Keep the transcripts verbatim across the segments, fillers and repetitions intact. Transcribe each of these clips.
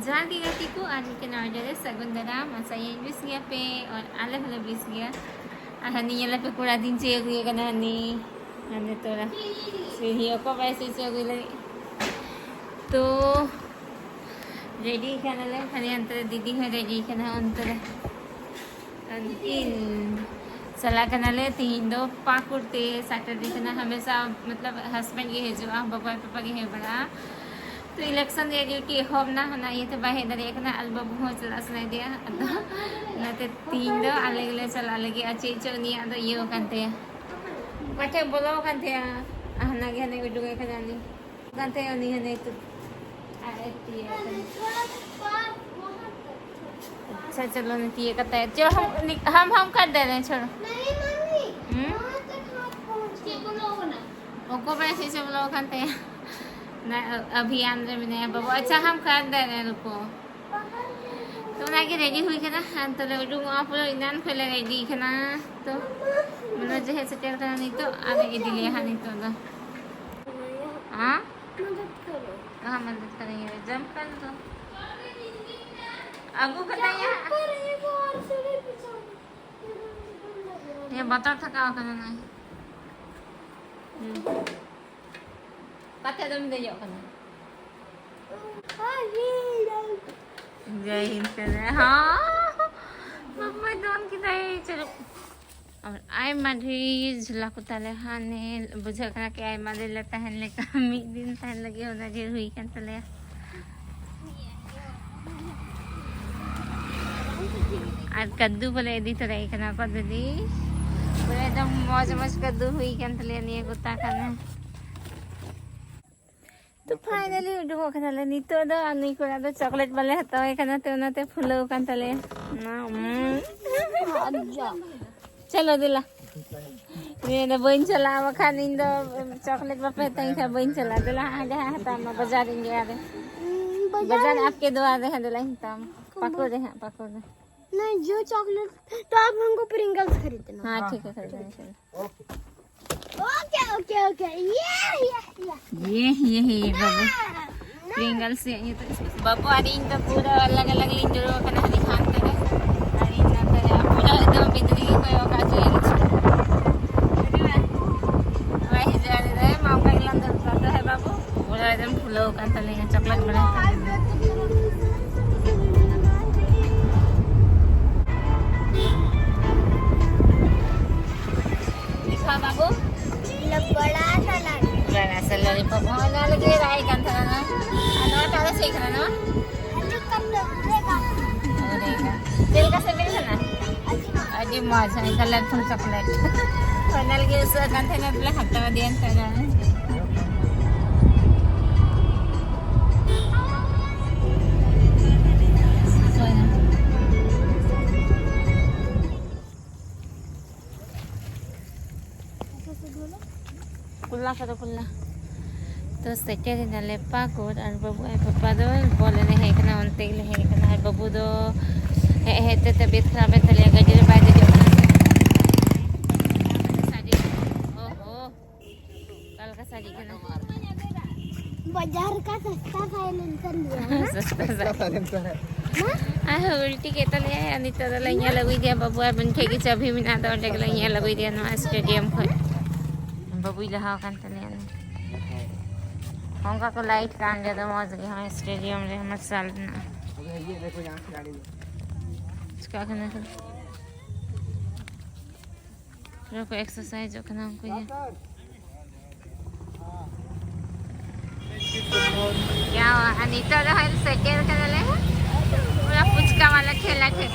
ᱡᱚᱦᱟᱨ ᱜᱮ ᱜᱟᱛᱮ ᱠᱚ, ᱟᱨ ᱢᱤᱫᱴᱮᱱ ᱱᱟᱣᱟ video ᱨᱮ ᱥᱟᱹᱜᱩᱱ ᱫᱟᱨᱟᱢ᱾ ᱟᱥᱟᱭᱟᱹᱧ ᱵᱮᱥ ᱜᱮᱭᱟ ᱯᱮ, ᱟᱨ ᱟᱞᱮ ᱦᱚᱸᱞᱮ ᱵᱮᱥ ᱜᱮᱭᱟ᱾ ᱟᱨ ᱦᱟᱹᱱᱤ ᱧᱮᱞ ᱯᱮ, ᱠᱚᱲᱟ ᱫᱤᱱ ᱪᱮᱫ ᱟᱹᱜᱩᱭᱮ ᱠᱟᱱᱟ, ᱦᱟᱹᱱᱤ ᱦᱟᱱᱮ ᱛᱚᱨᱟ ᱥᱤᱲᱦᱤ ᱚᱠᱚ ᱵᱟᱭ ᱥᱮ ᱪᱮᱫ ᱟᱹᱜᱩᱭ ᱞᱟᱹᱜᱤᱫ᱾ ᱛᱚ ᱨᱮᱰᱤ ᱠᱟᱱᱟᱞᱮ, ᱦᱟᱱᱮ ᱦᱟᱱᱛᱮ ᱨᱮ ᱫᱤᱫᱤ ᱦᱚᱸ ᱨᱮᱰᱤ ᱠᱟᱱᱟ ᱚᱱᱛᱮ ᱨᱮ᱾ ᱩᱱᱠᱤᱱ ᱪᱟᱞᱟᱜ ᱠᱟᱱᱟᱞᱮ ᱛᱤᱦᱤᱧ ᱫᱚ ᱯᱟᱹᱠᱩᱲ ᱛᱮ, ᱥᱮᱴᱟᱨᱰᱮ ᱠᱟᱱᱟ᱾ ᱦᱟᱢᱮᱥᱟ ᱢᱚᱛᱞᱚᱵ ᱦᱟᱥᱵᱮᱱᱰ ᱜᱮ ᱦᱤᱡᱩᱜᱼᱟ, ᱵᱟᱵᱟ ᱯᱟᱯᱟ ᱜᱮ ᱦᱮᱡ ᱵᱟᱲᱟᱜᱼᱟ᱾ ᱛᱚ ᱤᱞᱮᱠᱥᱚᱱ ᱨᱮᱭᱟᱜ ᱰᱤᱭᱩᱴᱤ ᱮᱦᱚᱵ ᱮᱱᱟ, ᱚᱱᱟ ᱤᱭᱟᱹᱛᱮ ᱵᱟᱭ ᱦᱮᱡ ᱫᱟᱲᱮᱭᱟᱜ ᱠᱟᱱᱟ᱾ ᱟᱨ ᱵᱟᱹᱵᱩ ᱦᱚᱸ ᱪᱟᱞᱟᱜ ᱥᱟᱱᱟᱭᱮᱫᱮᱭᱟ, ᱟᱫᱚ ᱚᱱᱟᱛᱮ ᱛᱤᱦᱤᱧ ᱫᱚ ᱟᱞᱮ ᱜᱮᱞᱮ ᱪᱟᱞᱟᱜ ᱞᱟᱹᱜᱤᱫ᱾ ᱟᱨ ᱪᱮᱫ ᱪᱚ ᱩᱱᱤᱭᱟᱜ ᱫᱚ ᱤᱭᱟᱹ ᱟᱠᱟᱱ ᱛᱟᱭᱟ, ᱚᱠᱟ ᱴᱷᱮᱡ ᱵᱚᱞᱚ ᱟᱠᱟᱱ ᱛᱟᱭᱟ, ᱦᱟᱱᱟ ᱜᱮ ᱦᱟᱱᱮ ᱩᱰᱩᱠ ᱟᱠᱟᱱᱟ ᱩᱱᱤ᱾ ᱠᱟᱱ ᱛᱟᱭᱟ ᱩᱱᱤ ᱦᱟᱱᱮ ᱛᱩ-, ᱟᱡ ᱮ ᱛᱤᱭᱟᱹᱜ ᱠᱟᱱᱟ᱾ ᱟᱪᱪᱷᱟ, ᱪᱚᱞᱚ, ᱩᱱᱤ ᱛᱤᱭᱟᱹᱜ ᱠᱟᱛᱟᱭ᱾ ᱪᱚ, ᱦᱟᱢ, ᱩᱱᱤ, ᱦᱟᱢ, ᱦᱟᱢ ᱠᱟᱴ ᱫᱮ ᱨᱮ, ᱪᱚᱞᱚ᱾ ᱦᱩᱸ? ᱚᱠᱚ ᱵᱟᱭ ᱥᱮ ᱪᱚ ᱵᱚᱞᱚ ᱟᱠᱟᱱ ᱛᱟᱭᱟ᱾ ᱱᱟ, ᱟᱵᱷᱤᱭᱟᱱ ᱨᱮ ᱢᱮᱱᱟᱭᱟ ᱵᱟᱵᱩ᱾ ᱟᱪᱪᱷᱟ, ᱦᱟᱢ ᱠᱟᱴ ᱫᱮ ᱨᱮ, ᱨᱩᱠᱚ᱾ ᱛᱚ ᱚᱱᱟᱜᱮ ᱨᱮᱰᱤ ᱦᱩᱭ ᱠᱟᱱᱟ, ᱟᱨ ᱛᱚᱞᱮ ᱩᱰᱩᱝᱚᱜᱼᱟ, ᱯᱩᱨᱟᱹ ᱮᱱᱟᱱ ᱠᱷᱚᱱ ᱞᱮ ᱨᱮᱰᱤ ᱠᱟᱱᱟ᱾ ᱛᱚ ᱢᱚᱱᱳᱡᱽ ᱦᱮᱡ ᱥᱮᱴᱮᱨ ᱠᱟᱱᱟ ᱱᱤᱛᱚᱜ, ᱟᱨ ᱤᱫᱤ ᱞᱮᱭᱟ ᱦᱟᱸᱜ ᱱᱤᱛᱚᱜ ᱫᱚ᱾ ᱦᱮᱸ? ᱢᱚᱫᱚᱫ ᱠᱚᱨᱚ᱾ ᱠᱟᱦᱟᱸ ᱢᱚᱫᱚᱫ ᱠᱚᱨᱮᱸᱜᱮ? ᱡᱚᱢ ᱠᱟᱱ ᱫᱚ᱾ ᱟᱹᱜᱩ ᱠᱟᱫᱟᱭᱟ᱾ ᱡᱟᱦᱟᱸ ᱠᱚᱨᱮ ᱜᱮ ᱵᱚᱞ ᱥᱮ ᱯᱤᱪᱷᱚᱱ᱾ ᱱᱤᱭᱟᱹ ᱵᱚᱛᱚᱨ ᱛᱷᱟᱠᱟᱣ ᱠᱟᱱᱟ ᱱᱟᱭ᱾ ᱦᱩᱸ᱾ ᱚᱠᱟᱛᱮ ᱟᱫᱚᱢ ᱫᱮᱡᱚᱜ ᱠᱟᱱᱟ? ᱡᱟᱭ ᱦᱤᱱᱫ ᱠᱟᱱᱟ᱾ ᱦᱚᱸ᱾ ᱵᱟᱵᱟᱭ ᱫᱚᱱ ᱠᱮᱫᱟᱭ᱾ ᱪᱚᱞᱚ᱾ ᱟᱨ ᱟᱭᱢᱟ ᱰᱷᱮᱨ ᱡᱷᱚᱞᱟ ᱠᱚ ᱛᱟᱞᱮ ᱦᱟᱱᱮ ᱵᱩᱡᱷᱟᱹᱜ ᱠᱟᱱᱟ ᱠᱤ ᱟᱭᱢᱟ ᱫᱤᱱ ᱞᱮ ᱛᱟᱦᱮᱱ ᱞᱮᱠᱟ, ᱢᱤᱫ ᱫᱤᱱ ᱛᱟᱦᱮᱱ ᱞᱟᱹᱜᱤᱫ ᱚᱱᱟ ᱰᱷᱮᱨ ᱦᱩᱭ ᱠᱟᱱ ᱛᱟᱞᱮᱭᱟ᱾ ᱟᱨ ᱠᱟᱫᱫᱩ ᱵᱚᱞᱮ ᱤᱫᱤ ᱛᱚᱨᱟᱭ ᱠᱟᱱᱟ ᱠᱚ ᱫᱤᱫᱤ᱾ ᱯᱩᱨᱟᱹ ᱮᱠᱫᱚᱢ ᱢᱚᱡᱽ ᱢᱚᱡᱽ ᱠᱟᱫᱫᱩ ᱦᱩᱭ ᱠᱟᱱ ᱛᱟᱞᱮᱭᱟ ᱱᱤᱭᱟᱹ ᱜᱚᱛᱟ ᱠᱷᱟᱱᱮ᱾ ᱛᱚ finally ᱩᱰᱩᱠᱚᱜ ᱠᱟᱱᱟᱞᱮ ᱱᱤᱛᱚᱜ ᱫᱚ᱾ ᱟᱨ ᱱᱩᱭ ᱠᱚᱲᱟ ᱫᱚ ᱪᱚᱠᱞᱮᱴ ᱵᱟᱞᱮ ᱦᱟᱛᱟᱣᱟᱭ ᱠᱟᱱᱟ, ᱛᱚ ᱚᱱᱟᱛᱮ ᱯᱷᱩᱞᱟᱹᱣ ᱠᱟᱱ ᱛᱟᱞᱮᱭᱟ᱾ ᱚᱱᱟ, ᱩᱢ᱾ ᱪᱚᱞᱚ ᱫᱮᱞᱟ᱾ ᱱᱤᱭᱟᱹ ᱫᱚ ᱵᱟᱹᱧ ᱪᱟᱞᱟᱜᱼᱟ, ᱵᱟᱠᱷᱟᱱ ᱤᱧ ᱫᱚ ᱪᱚᱠᱞᱮᱴ ᱵᱟᱯᱮ ᱦᱟᱛᱟᱣᱟᱹᱧ ᱠᱷᱟᱱ ᱵᱟᱹᱧ ᱪᱟᱞᱟᱜᱼᱟ᱾ ᱫᱮᱞᱟ ᱦᱟᱸᱜ ᱡᱟᱦᱟᱸ ᱦᱟᱛᱟᱣ ᱢᱟ, ᱵᱟᱡᱟᱨ ᱤᱧ ᱜᱮ ᱟᱨᱮ᱾ ᱵᱟᱡᱟᱨ ᱟᱯᱠᱮ ᱫᱩᱣᱟᱨ ᱨᱮ ᱦᱟᱸᱜ ᱫᱮᱞᱟᱧ ᱦᱟᱛᱟᱣ ᱢᱟ᱾ ᱯᱟᱹᱠᱩᱲ ᱨᱮ ᱦᱟᱸᱜ, ᱯᱟᱹᱠᱩᱲ ᱨᱮ᱾ नहीं, जो चॉकलेट, तो आप हमको प्रिंगल्स खरीदना। हाँ, ठीक है, खरीदेंगे, चलो। Okay, okay, okay. ये, ये, ये। ये, ये, ये, बाबू। ᱯᱨᱤᱝᱜᱟᱞᱥ ᱨᱮᱭᱟᱜ ᱧᱩᱛᱩᱢ ᱥᱯᱮᱥᱟᱞ᱾ ᱵᱟᱹᱵᱩ ᱟᱨ ᱤᱧ ᱫᱚ ᱯᱩᱨᱟᱹ ᱟᱞᱟᱜᱽ ᱟᱞᱟᱜᱽ ᱞᱤᱧ ᱫᱩᱲᱩᱵ ᱟᱠᱟᱱᱟ, ᱦᱟᱹᱱᱤ ᱦᱟᱱᱛᱮ ᱨᱮ ᱟᱨ ᱤᱧ ᱱᱚᱛᱮ ᱨᱮ᱾ ᱯᱩᱨᱟᱹ ᱮᱠᱫᱚᱢ ᱵᱷᱤᱛᱨᱤ ᱜᱮ ᱠᱚᱭᱚᱜ ᱠᱟᱜ ᱦᱚᱪᱚᱭᱮᱫ ᱞᱤᱧᱟ᱾ ᱵᱟᱹᱵᱩ, ᱵᱟᱭ ᱦᱤᱡᱩᱜᱼᱟ, ᱞᱟᱹᱭ ᱫᱟᱭ, "ᱢᱟ ᱚᱱᱠᱟ ᱜᱮᱞᱟᱝ ᱫᱩᱲᱩᱵ ᱠᱚᱜᱼᱟ ᱛᱚ, ᱦᱮᱸ ᱵᱟᱹᱵᱩ?" ᱯᱩᱨᱟᱹ ᱮᱠᱫᱚᱢ ᱯᱷᱩᱞᱟᱹᱣ ᱟᱠᱟᱱ ᱛᱟᱹᱞᱤᱧᱟ ᱪᱚᱠᱞᱮᱴ ᱵᱟᱲᱟ ᱠᱟᱛᱮ᱾ ᱫᱮᱠᱷᱟ ᱵᱟᱹᱵᱩ᱾ ᱞᱚᱵᱲᱟ ᱥᱟᱞᱟᱰ᱾ ᱞᱚᱵᱲᱟ ᱥᱟᱞᱟᱰ ᱞᱚᱞᱤᱯᱚᱯ ᱦᱚᱸ ᱚᱱᱟ ᱞᱟᱹᱜᱤᱫ ᱨᱟᱭ ᱠᱟᱱ ᱛᱟᱦᱮᱱᱟ᱾ ᱟᱨ ᱱᱚᱣᱟ ᱴᱟᱜ ᱫᱚ ᱪᱮᱫ ᱠᱟᱱᱟ ᱱᱚᱣᱟ? ᱪᱮᱫ ᱞᱮᱠᱟ ᱥᱤᱵᱤᱞ ᱠᱟᱱᱟ? ᱟᱹᱰᱤ ᱢᱚᱡᱽ, ᱦᱮᱸ, ᱠᱟᱞᱟᱨᱯᱷᱩᱞ ᱪᱚᱠᱞᱮᱴ᱾ ᱯᱷᱟᱭᱱᱟᱞ ᱜᱮ ᱩᱥᱟᱹᱜ ᱠᱟᱱ ᱛᱟᱦᱮᱱᱟ, ᱵᱚᱞᱮ ᱦᱟᱛᱟᱣ ᱟᱫᱮᱭᱟᱱ ᱛᱟᱦᱮᱱᱟ᱾ ᱠᱩᱞᱞᱟ ᱠᱚᱫᱚ ᱠᱩᱞᱞᱟ᱾ ᱛᱚ ᱥᱮᱴᱮᱨ ᱮᱱᱟᱞᱮ ᱯᱟᱹᱠᱩᱲ, ᱟᱨ ᱵᱟᱹᱵᱩ ᱟᱨ ᱯᱟᱯᱟ ᱫᱚ ᱵᱚᱞ ᱮᱱᱮᱡ ᱦᱮᱡ ᱠᱟᱱᱟ, ᱚᱱᱛᱮ ᱜᱮᱞᱮ ᱦᱮᱡ ᱠᱟᱱᱟ᱾ ᱟᱨ ᱵᱟᱹᱵᱩ ᱫᱚ ᱦᱮᱡ ᱦᱮᱡ ᱛᱮ ᱛᱟᱵᱤᱭᱚᱛ ᱠᱷᱟᱨᱟᱯ ᱮᱱ ᱛᱟᱞᱮᱭᱟ, ᱜᱟᱹᱰᱤ ᱨᱮ ᱵᱟᱭ ᱫᱮᱡᱚᱜ ᱠᱟᱱᱟ ᱥᱮ᱾ ᱚᱦᱳ, ᱚᱠᱟ ᱞᱮᱠᱟ ᱥᱟᱰᱮ ᱠᱟᱱᱟ᱾ ᱵᱟᱡᱟᱨ ᱠᱟ ᱥᱚᱥᱛᱟ ᱥᱟᱭᱞᱮᱱᱥᱟᱨ ᱞᱤᱭᱟ ᱦᱮ ᱱᱟ? ᱥᱚᱥᱛᱟ ᱥᱟᱭᱞᱮᱱᱥᱟᱨ᱾ ᱦᱮ? ᱟᱨᱦᱚᱸ ᱩᱞᱴᱤ ᱠᱮᱫ ᱛᱟᱞᱮᱭᱟᱭ, ᱟᱨ ᱱᱤᱛᱚᱜ ᱫᱚᱞᱮ ᱧᱮᱞ ᱟᱹᱜᱩᱭᱮᱫᱮᱭᱟ᱾ ᱵᱟᱹᱵᱩ ᱟᱨ ᱤᱧ ᱴᱷᱮᱡ ᱜᱮ ᱪᱟᱹᱵᱤ ᱢᱮᱱᱟᱜ ᱫᱚ, ᱚᱸᱰᱮ ᱜᱮᱞᱮ ᱧᱮᱞ ᱟᱹᱜᱩᱭᱮᱫᱮᱭᱟ ᱱᱚᱣᱟ ᱥᱴᱮᱰᱤᱭᱟᱢ ᱠᱷᱚᱡ᱾ ᱵᱟᱹᱵᱩᱭ ᱞᱟᱦᱟ ᱟᱠᱟᱱ ᱛᱟᱞᱮᱭᱟ᱾ ᱚᱱᱠᱟ ᱠᱚ ᱞᱟᱭᱤᱴ ᱠᱟᱱ ᱜᱮᱭᱟ, ᱟᱫᱚ ᱢᱚᱡᱽ ᱜᱮ ᱦᱚᱸᱜᱼᱚᱭ ᱥᱴᱮᱰᱤᱭᱟᱢ ᱨᱮ ᱢᱟᱨᱥᱟᱞ ᱢᱮᱱᱟᱜᱼᱟ᱾ ᱪᱤᱠᱟᱹᱜ ᱠᱟᱱᱟ ᱠᱚ? ᱯᱩᱨᱟᱹ ᱠᱚ ᱮᱠᱥᱟᱨᱥᱟᱭᱤᱡᱚᱜ ᱠᱟᱱᱟ ᱩᱱᱠᱩ ᱜᱮ᱾ ᱠᱭᱟ ᱦᱩᱣᱟ? ᱟᱨ ᱱᱤᱛᱚᱜ ᱫᱚ ᱦᱟᱸᱜ ᱥᱮᱴᱮᱨ ᱠᱟᱱᱟᱞᱮ ᱯᱩᱨᱟᱹ ᱯᱷᱩᱪᱠᱟ ᱣᱟᱞᱟ ᱴᱷᱮᱞᱟ ᱴᱷᱮᱡ᱾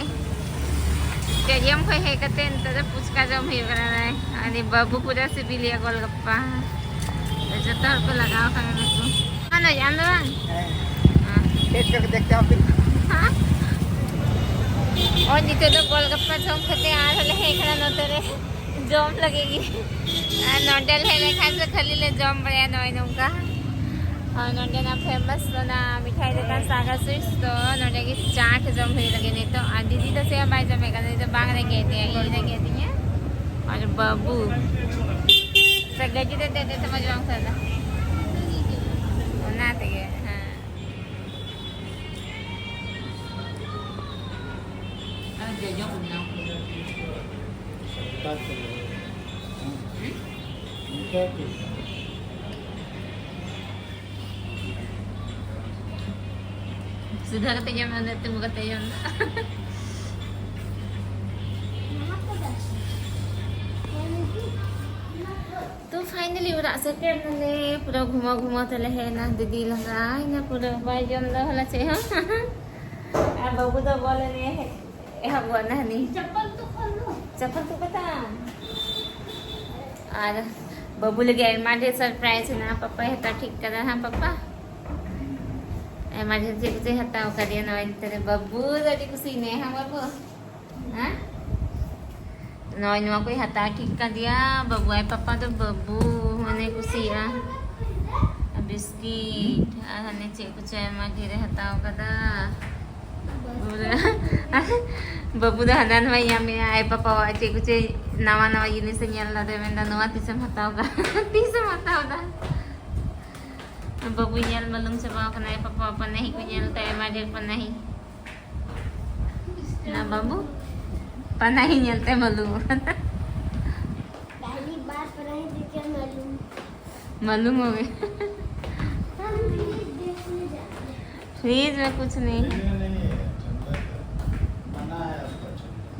ᱥᱴᱮᱰᱤᱭᱟᱢ ᱠᱷᱚᱡ ᱦᱮᱡ ᱠᱟᱛᱮ ᱱᱤᱛᱚᱜ ᱫᱚ ᱯᱷᱩᱪᱠᱟ ᱡᱚᱢ ᱦᱩᱭᱩᱜ ᱠᱟᱱᱟ᱾ ᱟᱨ ᱵᱟᱹᱵᱩ ᱯᱩᱨᱟᱹ ᱥᱤᱵᱤᱞᱮᱭᱟ ᱜᱳᱞᱜᱟᱯᱯᱟ᱾ ᱡᱚᱛᱚ ᱦᱚᱲ ᱠᱚ ᱞᱟᱜᱟᱣ ᱠᱟᱱᱟ ᱱᱩᱠᱩ᱾ ᱟᱢ ᱫᱚ ᱡᱟᱢ ᱫᱚ ᱵᱟᱝ? ᱦᱮᱸ᱾ ᱦᱮᱸ᱾ ᱴᱮᱥᱴ ᱠᱟᱛᱮ ᱫᱮᱠᱷᱛᱮ ᱦᱚᱸ ᱯᱷᱤᱨ᱾ ᱦᱮᱸ? ᱳᱭ ᱱᱤᱛᱚᱜ ᱫᱚ ᱜᱳᱞᱜᱟᱯᱯᱟ ᱡᱚᱢ ᱠᱟᱛᱮ ᱟᱨᱦᱚᱸ ᱞᱮ ᱦᱮᱡ ᱠᱟᱱᱟ ᱱᱚᱛᱮ ᱨᱮ ᱡᱚᱢ ᱞᱟᱹᱜᱤᱫ ᱜᱮ᱾ ᱟᱨ ᱱᱚᱰᱮ ᱞᱮ ᱦᱮᱡ ᱞᱮᱱᱠᱷᱟᱱ ᱫᱚ ᱠᱷᱟᱹᱞᱤ ᱞᱮ ᱡᱚᱢ ᱵᱟᱲᱟᱭᱟ ᱱᱚᱜᱼᱚᱭ ᱱᱚᱝᱠᱟ᱾ ᱟᱨ ᱱᱚᱰᱮᱱᱟᱜ ᱯᱷᱮᱢᱟᱥ ᱚᱱᱟ ᱢᱤᱴᱷᱟᱭ ᱫᱚᱠᱟᱱ ᱥᱟᱜᱟ ᱥᱩᱭᱤᱴᱥ, ᱛᱚ ᱱᱚᱰᱮ ᱜᱮ ᱪᱟᱴ ᱡᱚᱢ ᱦᱩᱭᱩᱜ ᱞᱟᱹᱜᱤᱫ ᱱᱤᱛᱚᱜ᱾ ᱟᱨ ᱫᱤᱫᱤ ᱫᱚ ᱪᱮᱫ ᱦᱚᱸ ᱵᱟᱭ ᱡᱚᱢᱮᱫ ᱠᱟᱱᱟ, ᱫᱤᱫᱤ ᱫᱚ ᱵᱟᱝ ᱨᱮᱸᱜᱮᱡ ᱮᱫᱮᱭᱟ, ᱤᱧ ᱨᱮᱸᱜᱮᱡ ᱮᱫᱤᱧᱟ᱾ ᱟᱨ ᱵᱟᱹᱵᱩ ᱥᱮ ᱜᱟᱹᱰᱤ ᱨᱮ ᱫᱮᱡ ᱫᱮᱡ ᱛᱮ ᱢᱚᱡᱽ ᱵᱟᱝ ᱥᱟᱱᱟ᱾ ᱚᱱᱟ ᱛᱮᱜᱮ, ᱦᱮᱸ᱾ ᱡᱚᱡᱚ ᱠᱚ ᱵᱮᱱᱟᱣ ᱠᱚ᱾ ᱥᱚᱯᱛᱟ ᱠᱚ᱾ ᱦᱩᱸ? ᱤᱱᱠᱟᱹ ᱜᱮ᱾ ᱥᱤᱫᱷᱟᱹ ᱠᱟᱛᱮ ᱡᱚᱢ ᱢᱮ, ᱛᱤᱸᱜᱩ ᱠᱟᱛᱮ ᱡᱚᱢ ᱢᱮ᱾ ᱛᱚ finally ᱚᱲᱟᱜ ᱥᱮᱴᱮᱨ ᱱᱟᱞᱮ᱾ ᱯᱩᱨᱟᱹ ᱜᱷᱩᱢᱟᱹ ᱜᱷᱩᱢᱟᱹ ᱛᱮᱞᱮ ᱦᱮᱡ ᱮᱱᱟ᱾ ᱫᱤᱫᱤ ᱞᱟᱸᱜᱟᱭᱮᱱᱟ ᱯᱩᱨᱟᱹ, ᱵᱟᱭ ᱡᱚᱢ ᱫᱟ ᱦᱚᱞᱟ ᱪᱮᱫ ᱦᱚᱸ᱾ ᱟᱨ ᱵᱟᱹᱵᱩ ᱫᱚ ᱵᱚᱞ ᱮᱱᱮᱡ ᱦᱮᱡ ᱮᱦᱚᱵ ᱜᱚᱫ ᱱᱟ ᱦᱟᱹᱱᱤ᱾ ᱪᱟᱯᱯᱟᱞ ᱛᱩᱫ ᱠᱷᱚᱱ ᱫᱚ᱾ ᱪᱟᱯᱯᱟᱞ ᱛᱩᱫ ᱠᱟᱛᱟᱢ? ᱟᱨ ᱵᱟᱹᱵᱩ ᱞᱟᱹᱜᱤᱫ ᱟᱭᱢᱟ ᱰᱷᱮᱨ surprise ᱦᱮᱱᱟᱜᱼᱟ᱾ ᱯᱟᱯᱟᱭ ᱦᱟᱛᱟᱣ ᱴᱷᱤᱠ ᱠᱟᱫᱟ ᱦᱟᱸ ᱯᱟᱯᱟ? ᱟᱭᱢᱟ ᱰᱷᱮᱨ ᱪᱮᱫ ᱠᱚᱪᱚᱭ ᱦᱟᱛᱟᱣ ᱠᱟᱫᱮᱭᱟ᱾ ᱱᱚᱜᱼᱚᱭ ᱱᱤᱛᱚᱜ ᱨᱮ ᱵᱟᱹᱵᱩ ᱫᱚ ᱟᱹᱰᱤ ᱠᱩᱥᱤᱭᱮᱱᱟᱭ ᱦᱟᱸ ᱵᱟᱹᱵᱩ? ᱦᱮᱸ? ᱱᱚᱜᱼᱚᱭ ᱱᱚᱣᱟ ᱠᱚᱭ ᱦᱟᱛᱟᱣ ᱴᱷᱤᱠ ᱠᱟᱫᱮᱭᱟ ᱵᱟᱹᱵᱩ ᱟᱭ ᱯᱟᱯᱟ ᱫᱚ᱾ ᱵᱟᱹᱵᱩ ᱢᱟᱱᱮ ᱠᱩᱥᱤᱭᱟᱜᱼᱟ᱾ ᱟᱨ ᱵᱤᱥᱠᱤᱴ ᱟᱨ ᱦᱟᱱᱮ ᱪᱮᱫ ᱠᱚᱪᱚ ᱟᱭᱢᱟ ᱰᱷᱮᱨᱮ ᱦᱟᱛᱟᱣ ᱠᱟᱫᱟ᱾ ᱵᱟᱹᱵᱩ ᱫᱚ, ᱵᱟᱹᱵᱩ ᱫᱚ ᱦᱟᱱᱟ ᱱᱟᱣᱟᱭ ᱧᱟᱢᱮᱜᱼᱟ, ᱟᱭ ᱯᱟᱯᱟᱣᱟᱜ ᱪᱮᱫ ᱠᱚᱪᱚ ᱱᱟᱣᱟ ᱱᱟᱣᱟ ᱡᱤᱱᱤᱥᱮ ᱧᱮᱞ ᱫᱟ, ᱟᱫᱚᱭ ᱢᱮᱱᱫᱟ, "ᱱᱚᱣᱟ ᱛᱤᱥᱮᱢ ᱦᱟᱛᱟᱣ ᱫᱟ? ᱛᱤᱥᱮᱢ ᱦᱟᱛᱟᱣ ᱫᱟ?" ᱵᱟᱹᱵᱩ ᱧᱮᱞ ᱢᱟᱞᱩᱢ ᱪᱟᱵᱟᱣ ᱠᱟᱱᱟ, ᱟᱭ ᱯᱟᱯᱟᱣᱟᱜ ᱯᱟᱱᱟᱦᱤ ᱠᱚ ᱧᱮᱞ ᱛᱮ, ᱟᱭᱢᱟ ᱰᱷᱮᱨ ᱯᱟᱱᱟᱦᱤ᱾ ᱱᱟ ᱵᱟᱹᱵᱩ, ᱯᱟᱱᱟᱦᱤ ᱧᱮᱞ ᱛᱮ ᱢᱟᱞᱩᱢ ᱠᱟᱱᱟ᱾ पहली बार पढ़ाई देख के मालूम। मालूम हो गया। हम फ्रिज देखने जा रहे हैं। फ्रिज में कुछ नहीं है। नहीं, नहीं, नहीं, ठंडा है। मना है उसका ठंडा,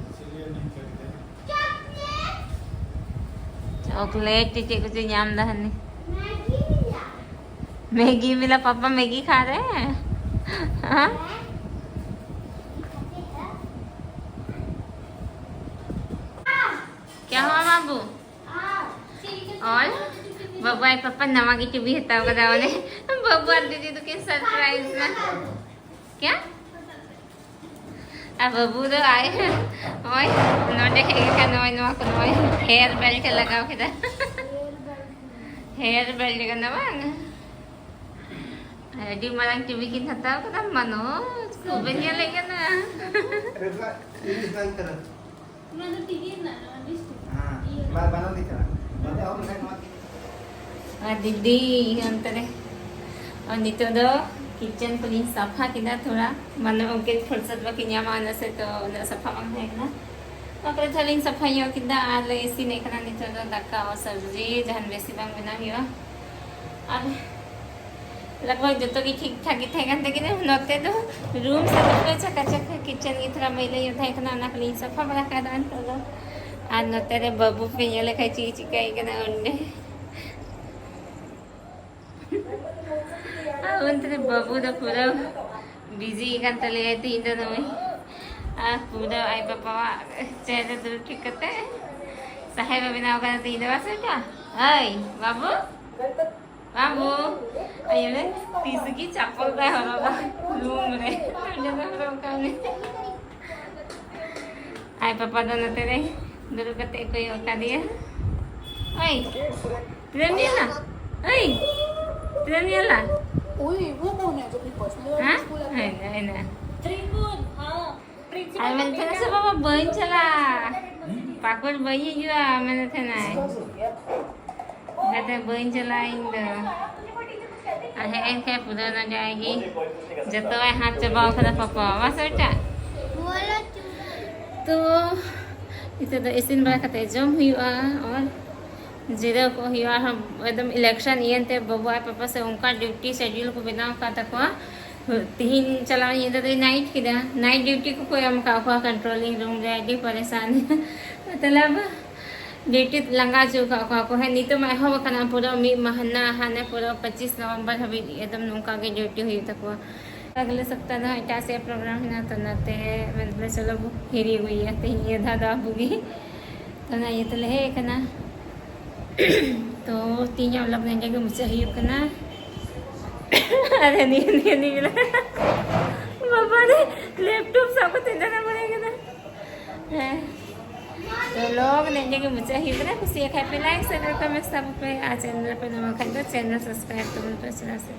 इसीलिए नहीं खरीदे। चॉकलेट ᱪᱮᱫ ᱠᱚᱪᱚ ᱧᱟᱢ ᱫᱟ ᱦᱟᱹᱱᱤ᱾ मैगी मिला। मैगी मिला, पापा मैगी खा रहे हैं। हाँ? क्या हुआ बाबू? और ᱵᱟᱹᱵᱩ ᱟᱭ ᱯᱟᱯᱟ ᱱᱟᱣᱟ ᱜᱮ ᱴᱤᱵᱷᱤ ᱦᱟᱛᱟᱣ ᱠᱟᱫᱟ᱾ ᱚᱱᱮ ᱵᱟᱹᱵᱩ ᱟᱨ ᱫᱤᱫᱤ ᱫᱚᱠᱤᱱ surprise ᱱᱟ᱾ क्या? ᱟᱨ ᱵᱟᱹᱵᱩ ᱫᱚ ᱟᱭ ᱱᱚᱜᱼᱚᱭ ᱱᱚᱰᱮ ᱦᱮᱡ ᱠᱟᱱᱟ, ᱱᱚᱜᱼᱚᱭ ᱱᱚᱣᱟ ᱠᱚ ᱱᱚᱜᱼᱚᱭ hair belt ᱮ ᱞᱟᱜᱟᱣ ᱠᱮᱫᱟ᱾ Hair belt ᱠᱟᱱᱟ ᱵᱟᱝ? ᱟᱹᱰᱤ ᱢᱟᱨᱟᱝ ᱴᱤᱵᱷᱤ ᱠᱤᱱ ᱦᱟᱛᱟᱣ ᱠᱟᱫᱟ ᱢᱟᱱᱳᱡᱽ, ᱠᱷᱩᱵ ᱮ ᱧᱮᱞᱮᱫ ᱠᱟᱱᱟ᱾ ᱚᱱᱟ ᱫᱚ ᱴᱤᱵᱷᱤ ᱨᱮᱱᱟᱜ, ᱱᱚᱣᱟ ᱰᱤᱥ ᱴᱤᱵᱷᱤ᱾ ᱦᱮᱸ, ᱤᱭᱟᱹ᱾ ᱵᱟᱨ ᱵᱟᱱᱟᱨ ᱜᱮ ᱠᱟᱱᱟ᱾ ᱱᱚᱰᱮ ᱦᱚᱸ ᱢᱮᱱᱟᱜᱼᱟ, ᱱᱚᱣᱟ ᱜᱮ᱾ ᱟᱨ ᱫᱤᱫᱤ ᱚᱱᱛᱮ ᱨᱮ᱾ ᱟᱨ ᱱᱤᱛᱚᱜ ᱫᱚ ᱠᱤᱪᱮᱱ ᱠᱚᱞᱤᱧ ᱥᱟᱯᱷᱟ ᱠᱮᱫᱟ ᱛᱷᱚᱲᱟ, ᱢᱟᱱᱮ ᱩᱱᱠᱤᱱ ᱯᱷᱩᱨᱥᱚᱛ ᱵᱟᱹᱠᱤᱱ ᱧᱟᱢᱟ ᱚᱱᱟ ᱥᱮ, ᱛᱚ ᱩᱱᱟᱹᱜ ᱥᱟᱯᱷᱟ ᱵᱟᱝ ᱛᱟᱦᱮᱸ ᱠᱟᱱᱟ᱾ ᱚᱱᱟ ᱯᱚᱨᱮ ᱛᱷᱚᱲᱟ ᱞᱤᱧ ᱥᱟᱯᱷᱟ ᱧᱚᱜ ᱠᱮᱫᱟ ᱟᱨ ᱞᱮ ᱤᱥᱤᱱᱮᱫ ᱠᱟᱱᱟ ᱱᱤᱛᱚᱜ ᱫᱚ ᱫᱟᱠᱟ ᱟᱨ ᱥᱚᱵᱽᱡᱤ, ᱡᱟᱦᱟᱱ ᱵᱮᱥᱤ ᱵᱟᱝ ᱵᱮᱱᱟᱣ ᱦᱩᱭᱩᱜᱼᱟ᱾ ᱟᱨ ᱞᱟᱜᱽ ᱵᱷᱟᱜᱽ ᱡᱚᱛᱚ ᱜᱮ ᱴᱷᱤᱠ ᱴᱷᱟᱠ ᱜᱮ ᱛᱟᱦᱮᱸ ᱠᱟᱱ ᱛᱟᱹᱠᱤᱱᱟ᱾ ᱱᱚᱛᱮ ᱫᱚ ᱨᱩᱢ ᱥᱮ ᱯᱩᱨᱟᱹ ᱪᱷᱟᱠᱟ ᱪᱷᱟᱠᱟ, ᱠᱤᱪᱮᱱ ᱜᱮ ᱛᱷᱚᱲᱟ ᱢᱟᱹᱭᱞᱟᱹ ᱧᱚᱜ ᱛᱟᱦᱮᱸ ᱠᱟᱱᱟ, ᱚᱱᱟ ᱠᱚᱞᱤᱧ ᱥᱟᱯᱷᱟ ᱵᱟᱲᱟ ᱠᱟᱫᱟ ᱱᱤᱛᱚᱜ ᱫᱚ᱾ ᱟᱨ ᱱᱚᱛᱮ ᱨᱮ ᱵᱟᱹᱵᱩ ᱯᱮ ᱧᱮᱞᱮ ᱠᱷᱟᱡ ᱪᱮᱫ ᱪᱤᱠᱟᱹᱭ ᱠᱟᱱᱟ ᱚᱸᱰᱮ᱾ ᱟᱨ ᱚᱱᱛᱮ ᱨᱮ ᱵᱟᱹᱵᱩ ᱫᱚ ᱯᱩᱨᱟᱹ ᱵᱤᱡᱤ ᱠᱟᱱ ᱛᱟᱞᱮᱭᱟ ᱛᱤᱦᱤᱧ ᱫᱚ ᱫᱚᱢᱮ᱾ ᱟᱨ ᱯᱩᱨᱟᱹ ᱟᱡ ᱯᱟᱯᱟᱣᱟᱜ ᱪᱮᱭᱟᱨ ᱨᱮ ᱫᱩᱲᱩᱵ ᱴᱷᱤᱠ ᱠᱟᱛᱮ ᱥᱟᱦᱮᱵ ᱮ ᱵᱮᱱᱟᱣ ᱠᱟᱫᱟ ᱛᱤᱦᱤᱧ ᱫᱚ, ᱵᱟᱝ ᱥᱮ ᱵᱮᱴᱟ? ᱦᱳᱭ, ᱵᱟᱹᱵᱩ? ᱵᱟᱹᱵᱩ? ᱟᱭᱳ ᱨᱮ, ᱛᱤᱥ ᱜᱮ ᱪᱟᱯᱚᱞ ᱵᱟᱭ ᱦᱚᱨᱚᱜᱟ ᱨᱩᱢ ᱨᱮ᱾ ᱚᱸᱰᱮ ᱫᱚ ᱦᱚᱨᱚᱜ ᱠᱟᱜ ᱢᱮ᱾ ᱟᱡ ᱯᱟᱯᱟ ᱫᱚ ᱱᱚᱛᱮ ᱨᱮ ᱫᱩᱲᱩᱵ ᱠᱟᱛᱮ ᱠᱚᱭᱚᱜ ᱟᱠᱟᱫᱮᱭᱟ᱾ ᱳᱭ, ᱛᱤᱱᱟᱹᱜ ᱮᱢ ᱧᱮᱞᱟ? ᱳᱭ, ᱛᱤᱱᱟᱹᱜ ᱮᱢ ᱧᱮᱞᱟ? ᱩᱭ, वो कौन है जो अपनी पर्सनल ᱦᱮᱸ? ᱦᱳᱭ, ᱦᱳᱭ, ᱦᱳᱭ᱾ ᱟᱨ ᱢᱮᱱ ᱛᱟᱦᱮᱱᱟ ᱥᱮ, "ᱵᱟᱵᱟ, ᱵᱟᱹᱧ ᱪᱟᱞᱟᱜᱼᱟ, ᱯᱟᱠᱩᱲ ᱵᱟᱹᱧ ᱦᱤᱡᱩᱜᱼᱟ", ᱢᱮᱱᱮᱫ ᱛᱟᱦᱮᱱᱟᱭ᱾ ᱚᱱᱠᱟᱛᱮ ᱵᱟᱹᱧ ᱪᱟᱞᱟᱜᱼᱟ ᱤᱧ ᱫᱚ᱾ ᱟᱨ ᱦᱮᱡ ᱮᱱ ᱠᱷᱟᱡ ᱯᱩᱨᱟᱹ ᱱᱚᱰᱮ ᱟᱡ ᱜᱮ ᱡᱚᱛᱚᱣᱟᱭ ᱦᱟᱛ ᱪᱟᱵᱟᱣ ᱠᱟᱫᱟ ᱯᱟᱯᱟ, ᱵᱟᱝ ᱥᱮ ᱵᱮᱴᱟ? ᱛᱚ ᱱᱤᱛᱚᱜ ᱫᱚ ᱤᱥᱤᱱ ᱵᱟᱲᱟ ᱠᱟᱛᱮ ᱡᱚᱢ ᱦᱩᱭᱩᱜᱼᱟ ᱟᱨ ᱡᱤᱨᱟᱹᱣ ᱠᱚᱜ ᱦᱩᱭᱩᱜᱼᱟ᱾ ᱟᱨᱦᱚᱸ ᱮᱠᱫᱚᱢ election ᱤᱭᱟᱹᱛᱮ ᱵᱟᱹᱵᱩ ᱟᱨ ᱯᱟᱯᱟ ᱥᱮ ᱚᱱᱠᱟ duty schedule ᱠᱚ ᱵᱮᱱᱟᱣ ᱟᱠᱟᱫ ᱛᱟᱠᱚᱣᱟ᱾ ᱛᱤᱦᱤᱧ ᱪᱟᱞᱟᱣ ᱧᱤᱫᱟᱹ ᱫᱚᱭ night ᱠᱮᱫᱟ, night duty ᱠᱚᱠᱚ ᱮᱢ ᱟᱠᱟᱫ ᱠᱚᱣᱟ controlling room ᱨᱮ, ᱟᱹᱰᱤ ᱯᱟᱨᱮᱥᱟᱱ᱾ ᱢᱚᱛᱞᱚᱵ duty ᱞᱟᱸᱜᱟ ᱦᱚᱪᱚ ᱟᱠᱟᱫ ᱠᱚᱣᱟ ᱠᱚ᱾ ᱦᱮᱸ, ᱱᱤᱛᱚᱜ ᱢᱟ ᱮᱦᱚᱵ ᱟᱠᱟᱱᱟ ᱯᱩᱨᱟᱹ ᱢᱤᱫ ᱢᱟᱦᱱᱟ, ᱦᱟᱱᱮ ᱯᱩᱨᱟᱹ ᱯᱚᱸᱪᱤᱥ ᱱᱚᱵᱷᱮᱢᱵᱚᱨ ᱦᱟᱹᱵᱤᱡ ᱮᱠᱫᱚᱢ ᱱᱚᱝᱠᱟ ᱜᱮ duty ᱦᱩᱭᱩᱜ ᱛᱟᱠᱚᱣᱟ᱾ ᱟᱜᱞᱮ ᱥᱚᱯᱛᱟᱦ ᱫᱚ ᱮᱴᱟᱜ ᱥᱮᱫ program ᱦᱮᱱᱟᱜᱼᱟ, ᱛᱚ ᱚᱱᱟᱛᱮ ᱢᱮᱱ ᱫᱟᱞᱮ ᱪᱚᱞᱚ ᱵᱚ ᱦᱤᱨᱤ ᱟᱹᱜᱩᱭᱮᱭᱟ ᱛᱮᱦᱮᱧ, ᱤᱭᱟᱹ ᱫᱷᱟᱣ ᱫᱚ ᱟᱵᱚ ᱜᱮ᱾ ᱛᱚ ᱚᱱᱟ ᱤᱭᱟᱹ ᱛᱮᱞᱮ ᱦᱮᱡ ᱟᱠᱟᱱᱟ᱾ ᱛᱚ ᱛᱮᱦᱮᱧᱟᱜ vlog ᱱᱚᱸᱰᱮ ᱜᱮ ᱢᱩᱪᱟᱹᱫ ᱦᱩᱭᱩᱜ ᱠᱟᱱᱟ᱾ ᱟᱨ ᱦᱟᱹᱱᱤ, ᱦᱟᱹᱱᱤ, ᱦᱟᱹᱱᱤ ᱢᱮᱱᱟᱜ ᱵᱟᱵᱟ ᱨᱮ, laptop ᱥᱟᱵ ᱠᱟᱛᱮ ᱫᱟᱬᱟ ᱵᱟᱲᱟᱭ ᱠᱟᱱᱟ᱾ ᱦᱮᱸ᱾ ᱛᱚ vlog ᱱᱚᱸᱰᱮ ᱜᱮ ᱢᱩᱪᱟᱹᱫ ᱦᱩᱭᱩᱜ ᱠᱟᱱᱟ᱾ ᱠᱩᱥᱤᱭᱟᱜ ᱠᱷᱟᱡ ᱯᱮ like, share, comment ᱛᱟᱵᱚᱱ ᱯᱮ᱾ ᱟᱨ channel ᱨᱮ ᱯᱮ ᱱᱟᱣᱟ ᱠᱷᱟᱡ ᱫᱚ channel subscribe ᱛᱟᱵᱚᱱ ᱯᱮ, ᱪᱮᱫᱟᱜ ᱥᱮ